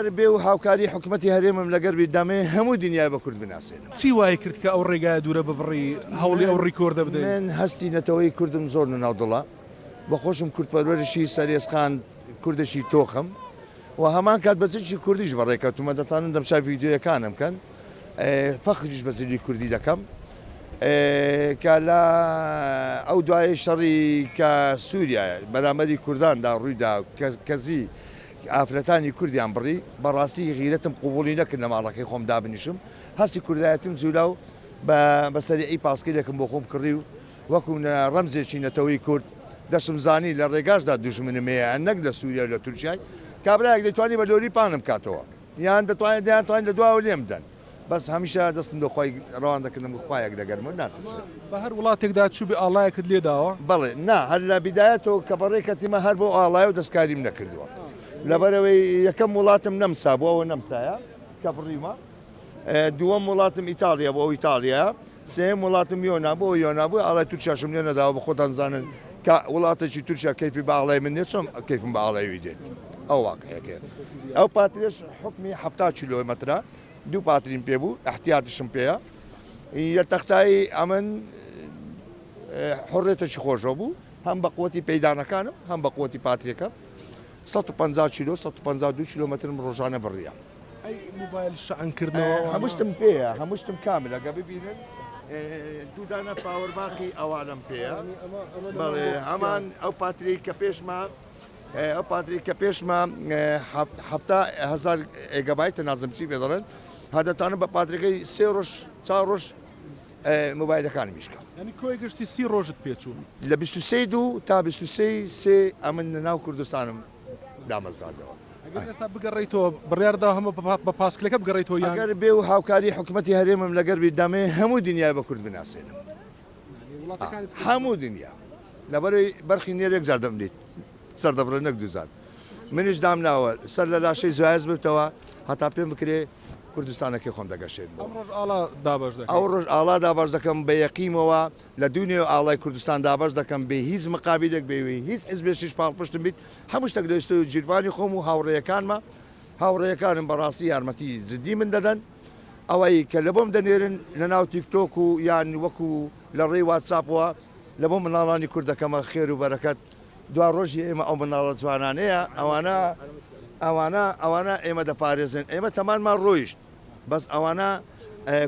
ئەگەر بێ و هاوکاری حکومەتی هەرێمم لەگەر بیت دەمەوێ هەموو دنیای بە کورد بناسێنم. چی وای کرد کە ئەو ڕێگایە دوورە ببڕی هەوڵی ئەو ڕیکۆردە بدەی؟ من هەستی نەتەوەی کوردم زۆر لە ناو دڵە، بە خۆشم کوردپەروەرێکی سەرێزخان کوردێکی تۆخم و هەمان کات بە جلکی کوردیش بەڕێکەوتومە دەتوانن دەمشای ڤیدیۆیەکانم کەن فەخریش بە جلی کوردی دەکەم کە لە ئەو دوای شەڕی کە سووریا بەرامبەری کورداندا ڕوویدا کەزی ئافرەتانی کوردیان بڕی بەڕاستی غیرەتم قوبوڵی نەکرد لە ماڵەکەی خۆم دابنیشم هەستی کوردایەتیم جولا و بە سەریعی پاسکیلێکم بۆ خۆم کڕی و وەکو ڕەمزێکی نەتەوەی کورد دەشمزانی لە ڕێگاشدا دوژمنم هەیە نەک لە سووریا و لە تورکیای کابرایەک دەیتوانی بە لۆری پانم بکاتەوە یان دەتوانێت دەیانتوانی لە دواوە لێم بدەن بەس هەمیشە دەستم لۆ خوای ڕەوان دەکردم خوایەک لەگەرمە ناترسم. بە هەر وڵاتێکدا چووبی ئاڵایەکت لێ داوە؟ بەڵێ نا هەر لە بیدایەتەوە کە بەڕێ کەتیمە هەر بۆ ئاڵایە و دەستکاریم نەکردووە لەبەرئەوەی یەکەم وڵاتم نەمسا بوو ئەوە نەمسایە کە بڕیومە دووەم وڵاتم ئیتاڵیا بۆ ئەو ئیتاڵیایە سێیەم وڵاتم یۆنان بۆ یۆنان بوو ئاڵای تورکیاشم لێ نەداوە بە خۆتان زانن کە وڵاتێکی تورکیا کەیفی بە ئاڵای من نیە چۆن کەیفم بە ئاڵای وی دێت ئەو واقعەکەیە ئەو پاترێش حکمی 70 کیلۆمەترە دوو پاتریم پێ بوو احتیاطشم پێیە یە تەختایی ئەمن حڕێتێکی خۆشەوە بوو هەم بە قوتی پەیدانەکانم هەم بە قوتی پاترێکە 150 کیلۆ 152 کیلۆمەترم ڕۆژانە بڕیە ئەی مۆبایل شەعن کردنەوە هەموو شتم پێیە هەموو شتم کاملە گە ببینن دوو دانە power bank ی ئەوانم پێیە بەڵێ هەمان ئەو پاتری کە پێشما ئەو پاتری کە پێشما هزار ئێگەبایتە نازم چی پێ دەڵێن هەدەتانم بە پاتریەکەی سێ ڕۆژ چا ڕۆژ مۆبایلەکانم ئیشکا ینی کۆی گشتی سی ڕۆژت پێچوو لە 23 دوو تا 23 سێ ئەمن لە ناو کوردستانم دامەزراندەوە. ئەگەر ئێستا بگەڕێیتەوە بڕیار دا هەموو بە پاسکلەکە بگەڕێیتەوە یان؟ ئەگەر بێ و هاوکاری حکومەتی هەرێمم لەگەر بیت دەمەوێ هەموو دنیای بە کورد بناسێنم هەموو دنیا لەبەرەی بەرخی نێر یەک جار دەمریت سەر دەبڕێ نەک دوو جار منیش دامناوە سەر لە لاشەی زایەز ببتەوە هەتا پێم بکرێ کوردستانەکەی خۆم دەگەشێنمەوە. ئەم ڕۆژ ئاڵا دابەش دەکەی؟ ئەو ڕۆژ ئاڵا دابەش دەکەم بە یەقیمەوە لە دوو نێو ئاڵای کوردستان دابەش دەکەم بێ هیچ مقابیلێک بێ هیچ حزبێکیش پاڵپشتم بیت هەموو شتێک لە ئەستۆی گیرفانی خۆم و هاوڕێیەکانمە هاوڕێیەکانم بەڕاستی یارمەتی جدی من دەدەن ئەوەی کە لە بۆم دەنێرن لە ناو تیک تۆک و یان وەکو لە ڕێی واتساپەوە لە بۆ مناڵانی کورد دەکەمە خێر و بەرەکەت دوا ڕۆژی ئێمە ئەو مناڵە جوانانەیە ئەوانە ئەوانە ئەوانە ئێمە دەپارێزن ئێمە تەمانمان ڕۆیشت بەس ئەوانە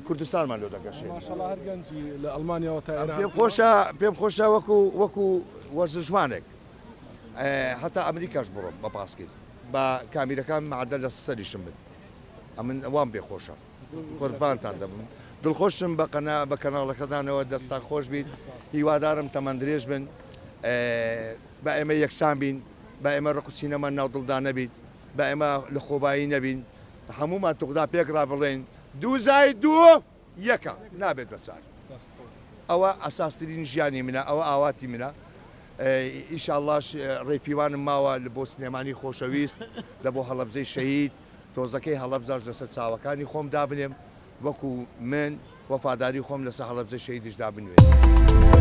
کوردستانمان لۆ دەگەشێن. ماشەڵا هەر گەنجی لە ئەڵمانیاوە تا ئێرە پێم خۆشە پێم خۆشە وەکو وەکو وەرزشوانێک هەتا ئەمریکاش بڕۆم بە پاسکیل بە کامیرەکان معدە لە سەریشم بن ئەمن وام پێ خۆشە قوربانتان دەبم دڵخۆشم بە قەنا بە کەناڵەکەتانەوە دەستان خۆش بیت هیوادارم تەمەن درێژ بن با ئێمە یەکسان بین با ئێمە ڕق و چینەمان ناو دڵدا نەبیت با ئێمە لە خۆبایی نەبین هەموومان توخدا پێکڕا بڵێین دوو زاید دوو یەکە نابێت بە چار ئەوە ئەساسترین ژیانی منە ئەوە ئاواتی منە ئیشاڵڵاش ڕێپیوانم ماوە لە بۆ سلێمانی خۆشەویست لە بۆ هەڵەبجەی شەهید تۆزەکەی هەڵەبجەش لەسەر چاوەکانی خۆم دابنێم وەکو من وەفاداری خۆم لەسەر هەڵەبجەی شەهیدیش دابنوێنم.